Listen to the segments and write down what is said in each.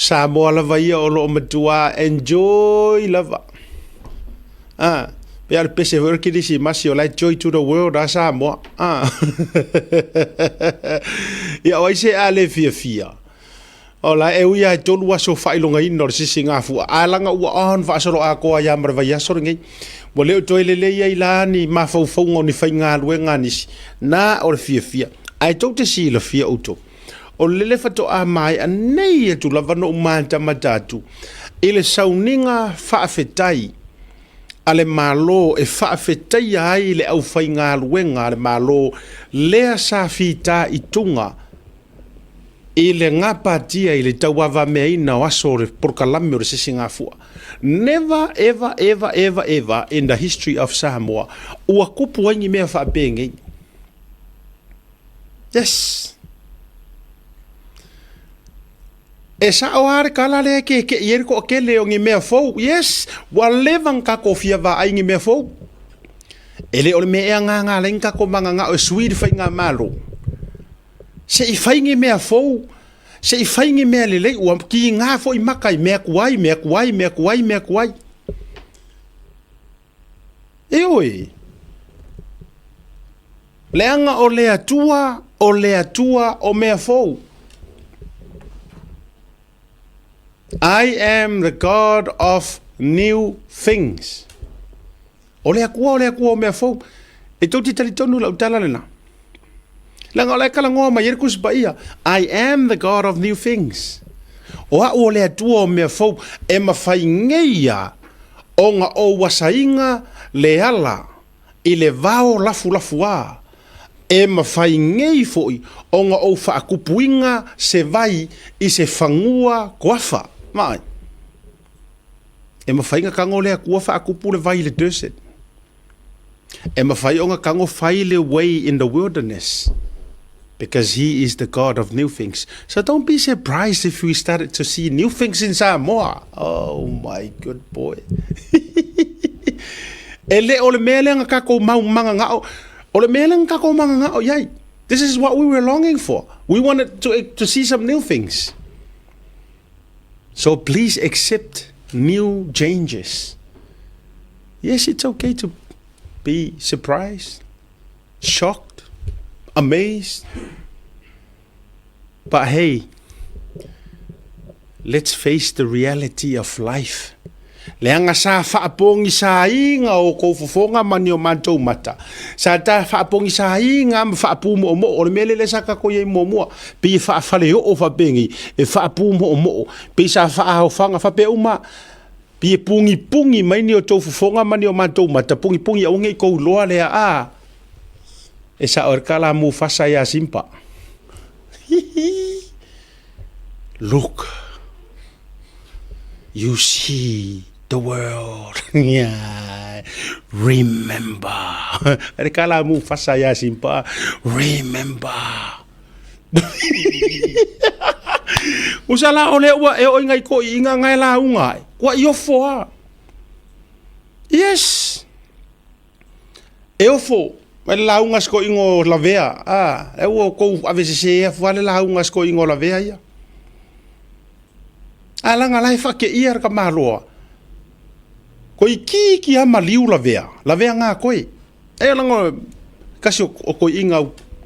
Samoa lava ia o lo o matua enjoy lava. Ah, pe a le pese foi o le kerisimasi o la e joy to the world a Samoa. Ah. Ia o ai se a le fiafia. O la e ui a e tolu aso faailogaina o le sisigafua. A laga ua on faasolo atoa ia ma le vaiaso lenei. Ua le o toe lelei ai la ni mafaufauga o ni faigaluega a nisi. Na o le fiafia. Ae tou te silafia outou. O lele faatoa maea nei atu lava na ou matamata atu i le sauniga faafetai a le Malo e faafetaia ai le aufaigaluega a le Malo lea sa fitaituga i le gapatia i le tauavameaina o aso o le polokalame o le sisigafua. Never ever ever ever ever in the history of Samoa ua kupu ai ni mea faapenei. Yes. E sa'o lava le tala lea e keke'i ai le toatele o ni mea fou. Yes, ua leva ona tatou fia vaai i ni mea fou. E le o le mea ea lena na ala ai ona tatou mananao e sui le faigamalo. Se i fai ni mea fou, se i fai ni mea lelei, ua kiga foi maka i mea tuai, mea tuai, mea tuai, mea tuai. Ioe. Leaga o le Atua, o le Atua o mea fou. I am the God of new things. O le Atua, o le Atua o mea fou. E tou te talitonu i lau tala lena. Leaga o la e talanoa mai ai le Tusi Paia, I am the God of new things. O au o le Atua o mea fou, e mafai nei ia ona ou asaina le ala i le vao lafulafuā, e mafai nei foi ona ou faakupuina se vai i se fanua toafa. Vaai. E mafai ona tago le Atua faakupu le vai i le desert. E mafai ona tago fai le way in the wilderness because he is the God of new things. So don't be surprised if we started to see new things in Samoa. Oh my good boy. E le o le mea lea na tatou mau mangangao, o le mea lea na tatou mangangao i ai. This is what we were longing for. We wanted to see some new things. So please accept new changes. Yes, it's okay to be surprised, shocked, amazed. But hey, let's face the reality of life. Leaga sa faapogisāina o kou fofoga ma ni o matou mata. Sa ta faapogisāina ma faapūmoomoo, o le mea lea sa tatou i ai muamua, pei e faafaleoo faapenei, e faapūmoomoo, pei sa faaaofaga faapea uma, pei e pugipugi mai ni o tou fofoga ma ni o matou mata, pugipugi aua ne i tou iloa lea, a, e sao ai le tala a Mufasa ia Simba. Hihi. Look. You see the world. Yeah. Remember. Le kala mu fasa ya simpa. Remember. Usa la o le ua e oi ngai ko i nga ngai la unga. Kua i ofo a. Yes. E ofo. Mai le lauga siko ingo lavea. Ah, e ua kou avesese e fua le lauga siko ingo lavea ia. A laga la e faakeia le tamaloa. Ko itiiti lava maliu lavea, lavea nga koe. E laga kasi o toeaiina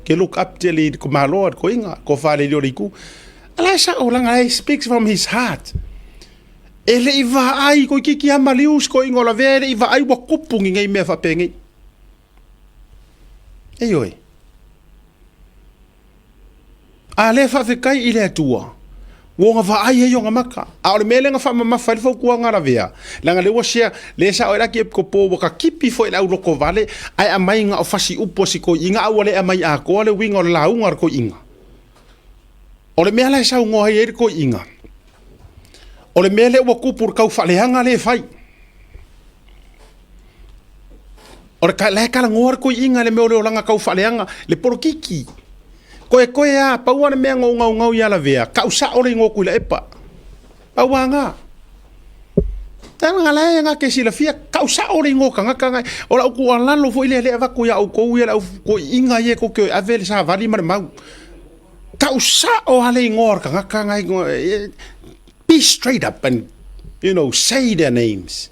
ke look up tele i le tamaloa le toeaiina, tofa le alii o le itu. A la e sao laga he speaks from his heart. E le i vaai, ko itiiti lava maliu si toeaiina o lavea e le i vaai ua tupu ni nei mea faapenei. Ioe. A lea faafetai i le Atua, ua ona vaai ai ona maka. A o le mea lea na faamamafa ai le fautuaga a Lavea, leaga lea ua share, lea sa oe la ki epikopo ua katipi foi le au lotovale, ae aumai na o fasi upu a si toeaina a ua le aumai atoa le uiga o le lauga a le toeaina. O le mea la e saunoa ai ai le toeaina, o le mea lea ua tupu i le taufaaleaga lea e fai. O le la e talanoa le toeaina i le mea o le olaga taufaaleaga, le polokiki. Koekoe lava, pau lava le mea na ou naunau ia Lavea, tau sao le igoa o Tuilaepa. Pau lava lena. Leaga la e na te silafia, tau sao le igoa o tagata na. O lau tuualalo foi lea e avatu ia outou ia le au toeaiina ia tou te o e ave le savali ma le mau. Tau sao lava le igoa o le tagata na. Be straight up and, you know, say their names.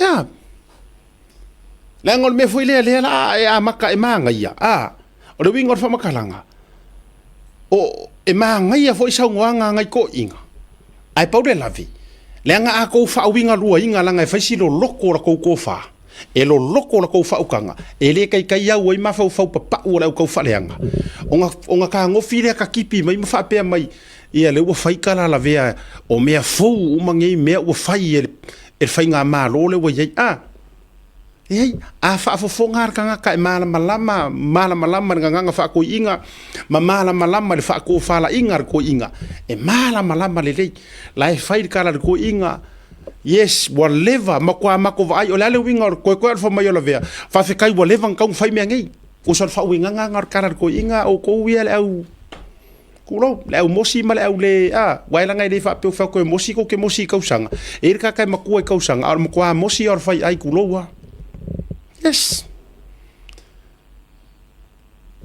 Yeah. Leaga o le mea foi lea, lea la e amata e magaia, a, o le uiga o le faamatalaga, o, e magaia foi saunoaga a nai toeaiina, ae pau le lave, leaga a tou faauigaluaina leaga e fai si loloto o la tou tofa, e loloto la tou faautaga, e le taitai au ai mafaufau papau o le au taufaaleaga, ona, ona fetagofi lea tatipi mai ma faapea mai, ia lea ua fai tala lavea o mea fou uma nei mea ua fai e le, e le faigamalo lea ua i ai. A, leai, a faafofoga lava le tagata e malamalama, malamalama i le gagana faatoeaina ma malamalama i le faatofalaiga a le toeaina, e malamalama lelei. La e fai le tala a le toeaina, yes, ua leva, matua matou vaai, o le a le uiga o le toetoe o le fai mai o Lavea, faafetai ua leva ona tatau ona fai mea nei. Tusa o le faauigaga lena o le tala a le toeaina, outou ia le au Tulou, le au mosi ma le au le, a, aua e leaga e le faapea ua fai atu e mosi tou te mosi i tausaga. E i ai le tagata e matua i tausaga, a o le matua mosi lava o le faiai, tulou lava. Yes.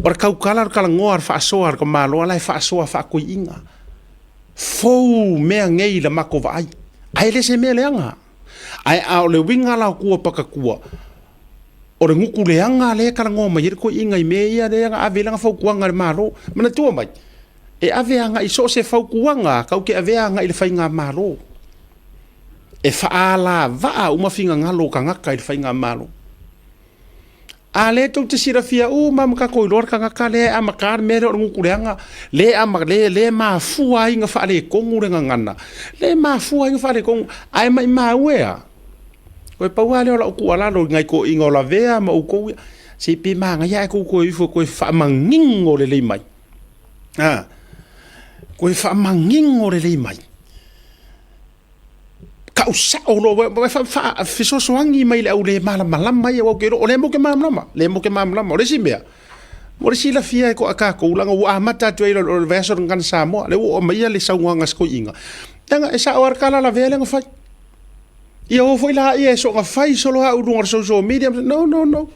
O le tautala, o le talanoa, o le faasoa a le tamaloa la e faasoa faatoiina. Fou mea nei i la matou vaai, ae le se mea leaga. Ae a o le uiga la o tua pakatua, O le gutu leaga lea e talanoa mai ai le toeaina i mea ia lea na ave ai lana fautuaga i le Malo. Manatua mai, e ave agai so o se fautuaga tatou te avea agai i le faigamalo. E faaalavaa uma finagalo o tagata i le faigamalo. A lea tou te silafia uma ma tatou iloa le tagata lea e amata le mea lea o le gutu leaga, lea e mafua ai ona faaletonu le gagana, lea e mafua ai ona faaletonu. Ae maumau e a? Toe pau lava lea o lau tuualalo i nai toeaiina o Lavea ma outou ia, se pe manaia ae tou toe o ifo e toe faamanino lelei mai, a, toe faamanino lelei mai. Tau sao loa, fesoasoani mai i le au le malamalama ia, aua ou te iloa o lea matou te malamalama, o lea matou te malamalama. O le isi mea, mo le silafia e tatou, leaga ua amata atu ai i le vaiaso o le Gagana Samoa, lea ua oo mai le saunoaga a si toeaina, leaga e sao lava le tala a Lavea lea na fai. Ia o foi laia e soona fai solo au i luga o le social media. No, no, no.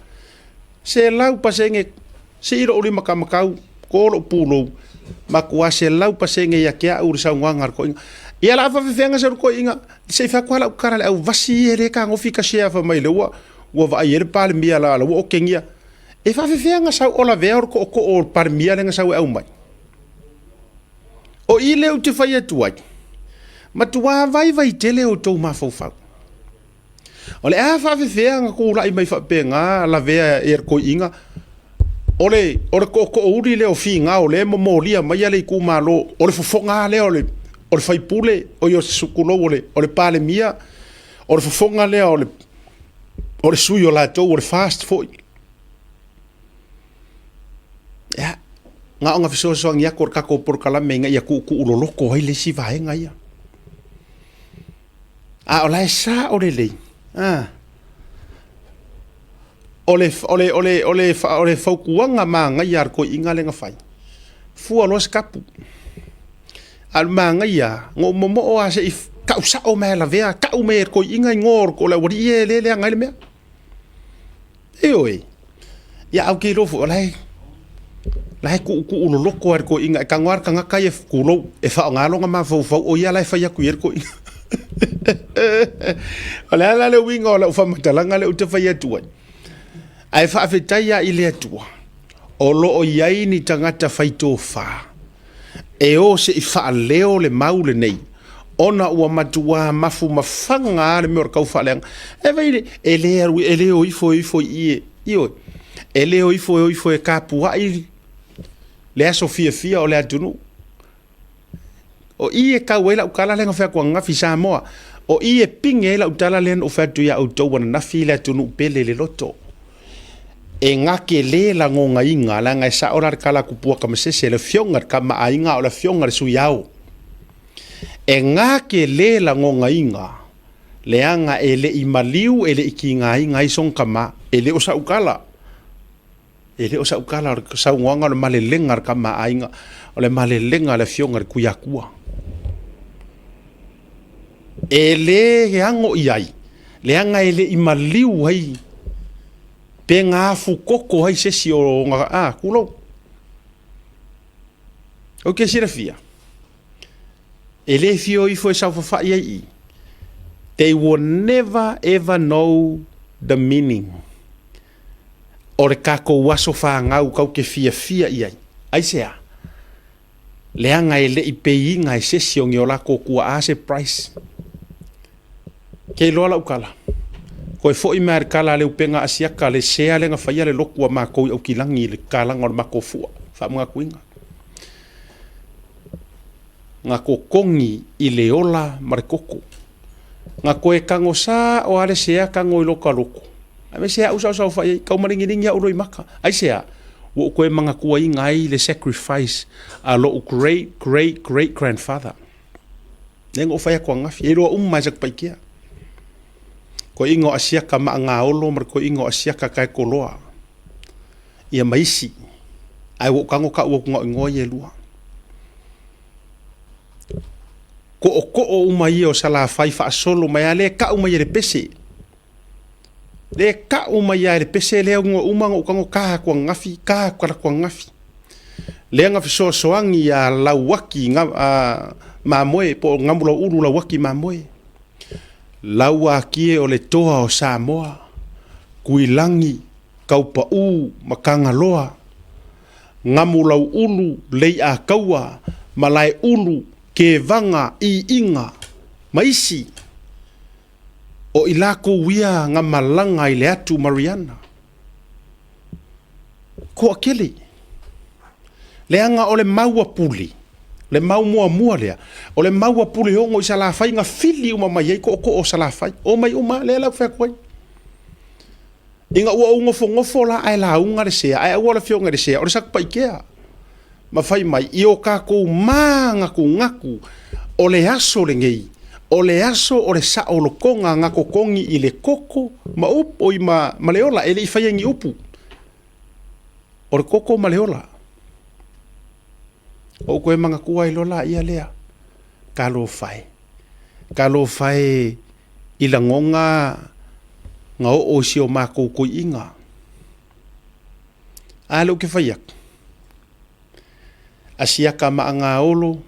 100% sii lou lima kamakau, ko lou pulou, matua 100% ia te au le saunoaga a le toeaina. Ia la faafefea se toeaina, se i fai atu lava lau tala i le au vasi ia e le fetagofi ta share fai mai lea ua ua vaai ai le Palemia la ua okegia. E faafefea ona sau o Lavea o le tootoo o le Palemia lea na sau e aumai. O i lea ou te fai atu ai, matuā vaivai tele outou mafaufau. O le a faafefea ona tulai mai faapena lavea e le toeaina, o le, o le tootoouli lea o Finao lea e momolia maia le itumalo, o le fofoga lava lea o le, o le faipule, oi o tulou o le, o le Palemia, o le fofoga lea o le, o le sui o latou, o le FAST foi. Ia, na ona fesoasoani atu o le tatou polokalame ina ia tuutuu loloto ai le isi vaega ia. A o la e sao lelei, a, o le, o le, o le, o le, o le fautuaga manaia a le toeaina lea na fai, fua loa se kapu. A o le manaia, na ou momoo lava se i tau sao mai e Lavea, tau mai e le toeaina igoa o le aualii ia e leaga ai le mea. Ioe, ia ae ou te iloa foi o la e, la e tuutuu loloto lava e le toeaina, e tago lava le tagata ia, tulou, e faaaoga lona mafaufau, o ia la e fai atu i ai le toeaina. O le a la le uiga o lau faamatalaga lea ou te fai atu ai? Ae faafetai lava i le Atua, o lo o i ai ni tagata fai tofa e o se i faaleo le mau lenei, ona ua matuā mafumafaga lava le mea o le taufaaleaga. E vaai, e le alu, e le o ifo e o ifo i i, ioe, e le o ifo e o ifo e tapuai le aso fiafia o le atunuu. O i e tau ai lau tala lea na fai atu ananafi Samoa, o i e pine ai lau tala lea na ou fai atu ia outou ananafi le atunuu pele i le loto. E gake le lagogaina, leaga e sao la le tala a Tupua Tamasese, le afioga i le Tama a Aiga, o le afioga i le Sui Ao. E gake le lagogaina, leaga e le i maliu, e le i tigaina ai sona tama. E le o sau tala, e le o sau tala, o le saunoaga o le malelega a le Tama a Aiga, o le malelega a le afioga i le Tuiatua. E le ano i ai, leaga e le i maliu ai pe gafu koko ai se isi o ona, a, tulou. Ou te silafia. E le fia o ifo e saofafai ai i i. They will never ever know the meaning o le tatou aso fanau kau te fiafia i ai. Aisea? Leaga e le i pay ina e sesi o ni o latou tuaa se price. Ke iloa lau tala. Koe foi mai le tala a le upega Asiata le sea lea na faia le lotu a matou i Aukilagi i le tatalaga o le matou fua faamanatuina. Na totogi i le ola ma le toto. Na toe tago sao lava le sea tago i lota loto. Aemaise au sa ou saofai ai, tau malingiligi au loimata. Aisea? Ua ou toe manatuaina ai le sacrifice a lou great great great grandfather. Lea na ou fai atu ananafi, e iloa uma e Satupaitea. Toeaiina o Asiata Maagaolo ma le toeaiina o Asiata Taekoloa, ia ma isi. Ae ua ou tago tau atu na o igoa ia e lua. Tootoo uma ia o Salafai faasolo mai lava lea e tau mai e le pese. Lea e tau mai lava e le pese lea ua uma ona ou tago ta atu ananafi, ta atu talaatu ananafi. Lea na fesoasoani ia Lauaki Mamoe po o Gamulauulu Lauaki Mamoe. Lauakie o le toa o Samoa, Tuilagi, Taupau ma Tagaloa, Gamulauulu Leiataua, Malaeulu, Kevaga, Iiga ma isi. O i lakou ia na malaga i le atu Mariana. Toatele. Leaga o le mau a Pule, le mau muamua lea, o le mau a Puleono i Salafai na fili uma mai ai tootoo o Salafai. Omai uma, lea la ou te fai atu ai. Ina ua ou nofonofo la ae lauga le sea, ae aua le afioga i le sea, o le Satupaitea. Ma fai mai, i o tatou mānatunatu, o le aso lenei, o le aso o le saolotoga na totogi i le toto ma upu, oi ma, ma le ola, e le i faia ni upu. O le toto ma le ola. Ou toe manatua ai loa laia lea, talofa e, talofa e i lagona na oo i si o matou toeaiina. A lea ou te fai atu, Asiata Maagaolo,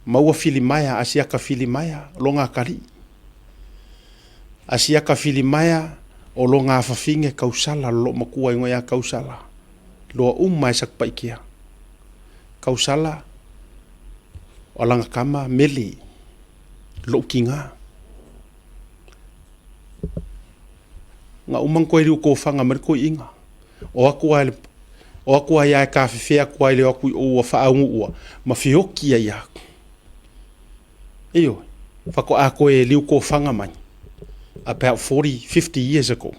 maua Filimaea, Asiata Filimaea, lona atalii. Asiata Filimaea, o lona afafine Kausala, lo loo matua igoa ia Kausala. Loa uma e Satupaitea. Kausala, o lana tama Mele, lou tiga. Na uma ona toe liutofaga mai le toeaina. O atu lava o atu ai lava e tafefe atu ai le o atu i o ua faaunuua ma feoti ai lava. Ioe, faatoa toe liutofaga mai about 40, 50 years ago.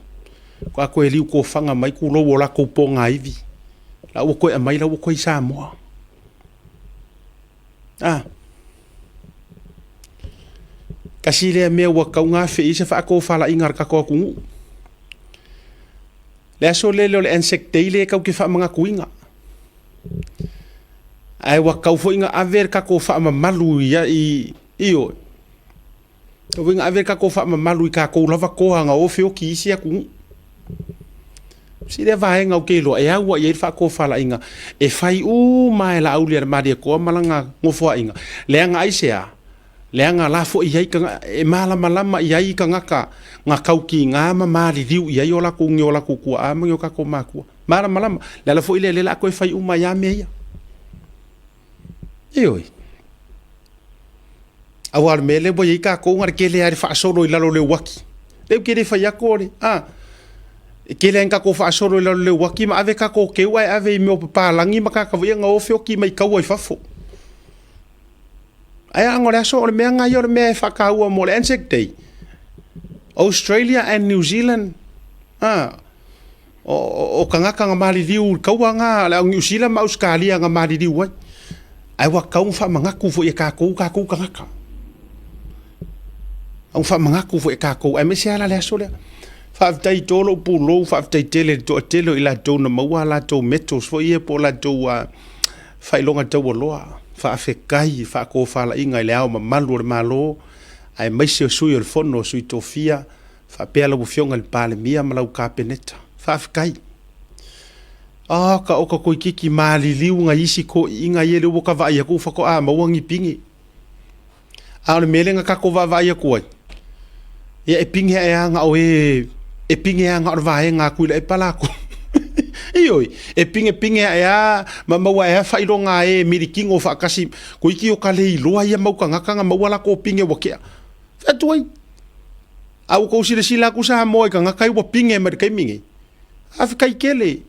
Faatoa toe liutofaga mai tulou o latou pogaivi. La ua toe aumai la ua toe i Samoa. Ah. Tasi lea mea ua tatau ona afe i ai se faatofalaiga a le tatou atunuu. Le aso lele o le Anzac Day lea tatou te faamanatuina. Ae ua tatau foi ona ave le tatou faamamalu i, i, ioe. Tatau foi ona ave le tatou faamamalu i tatou lava toa na o feoti i isi atunuu. Si lea vaega ou te iloa e au i ai le faatofalaiga e fai uma e Laauli a le Malietoa ma lana nofoaiga. Leaga aisea? Leaga la foi i ai e malamalama i ai tagata na tautiga ma maliliu i ai o latou ni o latou tuaa ma ni o tatou matua. Malamalama. Le ala foi lea lea o le a toe fai uma ai lava mea ia. Ioe. Aua o le mea lea ua i ai tatou na o le tele lava i le faasolo i lalo o le uaki. Lea ou te le fai atu o le, a, e tele lava ina tatou faasolo i lalo o le uaki ma ave tatou teu ae ave i mea o papalagi ma tagata foi ia na o feoti mai taua i fafo. Ae a o le aso, o le mea lena ia o le mea e faataua mo le Anzac Day. Australia and New Zealand, a, o tagata na maliliu i le taua lena, le au Niu Sila ma Ausetalia na maliliu ai. Ae ua tatau ona faamanatu foi e tatou tatou tagata. Ona faamanatu foi e tatou, aemaise lava la le aso lea. Faafetai i to lou pulou, faafetai tele i le toatele o i latou na maua a latou medals foi ia po o latou faailoga taualoa. Faafetai i faatofalaiga i le Ao Mamalu o le Malo, aemaise o Sui o le Fono a Sui Tofia, faapea lau Afioga i le Palemia ma lau Kapeneta. Faafetai. Ah, ka oka toeitiiti maliliu nai isi toeaiina ia lea ua ta vaai atu faatoa maua ni pine. A o le mea lea na tatou vaavaai atu ai, ia e pine ae lava na o e, e pine lava na o le vaega a Tuilaepa latou. Ioe, e pinepine ae lava ma maua ae lava faailoga a e milikino faatasi, toeitiiti ota le iloa ia mau tagata na maua latou pine ua tea. Fai atu ai, a ua tou silasila atu Samoa i tagata ia ua pine mai i le taimi nei, faafetai tele.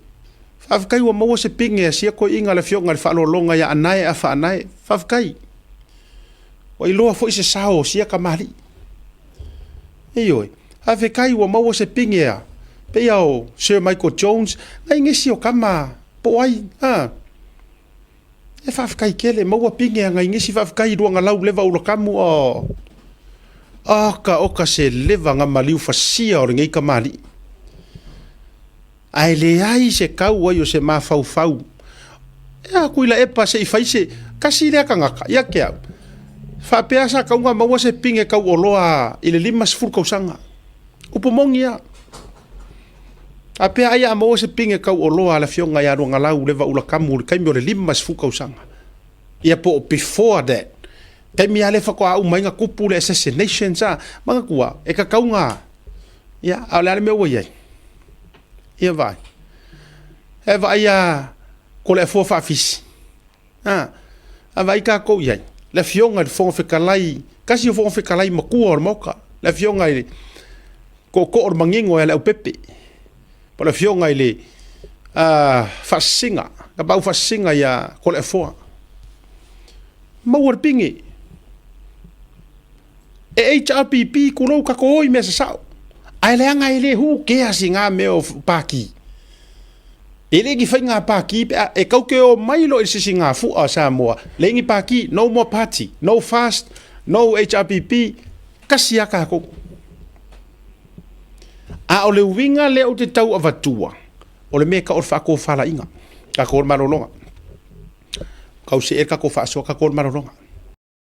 Faafetai ua maua se pine a sia toeaina le afioga i le Faaaloaloga ia Anae Afa Anae. Faafetai. Ua iloa foi se sao o sia tamalii. Ioe. Faafetai ua maua se pine a pei a o Sir Michael Jones, nai nisi o tama po o ai, a. E faafetai tele, maua pine a nai nisi faafetai i Luagalau Leva Ulakamu, o. Oka oka se leva na maliu fasia o lenei tamalii. Ae leai se tau ai o se mafaufau. E a Tuilaepa se i fai se tasi lea tagata ia te au. Faapea sa tau na maua se pine tauoloa i le 50 tausaga. Upu moni lava. Faapea ai a maua se pine tauoloa a le afioga ia Luagalau Levaula Kamu i le taimi o le 50 tausaga. Ia po o before that. Taimi lava lea faatoa uma ai na tupu le assassination sa. Manatua, e tatau na Ia, a o le a le mea ua i ai? Ia vaai. E vaai a ko le afua faafisi. A, a vaai tatou i ai. Le afioga i le Fofoga Fetalai, tasi o Fofoga Fetalai matua o le Maota, le afioga i le Tootoo o le Manino ia Leaupepe, po o le afioga i le Faasisina, Tapaau Faasisina ia Toleafoa. Maua le pine. E HRPP tulou tatou o i mea sasao. Ae leaga e le who cares i ngā mea o pāti. E le ni faiga pāti pe a e kau te o mai loa i le sisigafua a Samoa, leai ni pāti, no more party, no fast, no HRPP, tasi lava tatou. A o le uiga lea ou te tau avatua, o le mea e tau o le faatofalaiga, tatou o le malologa. Tau see le tatou faasoa, tatou o le malologa.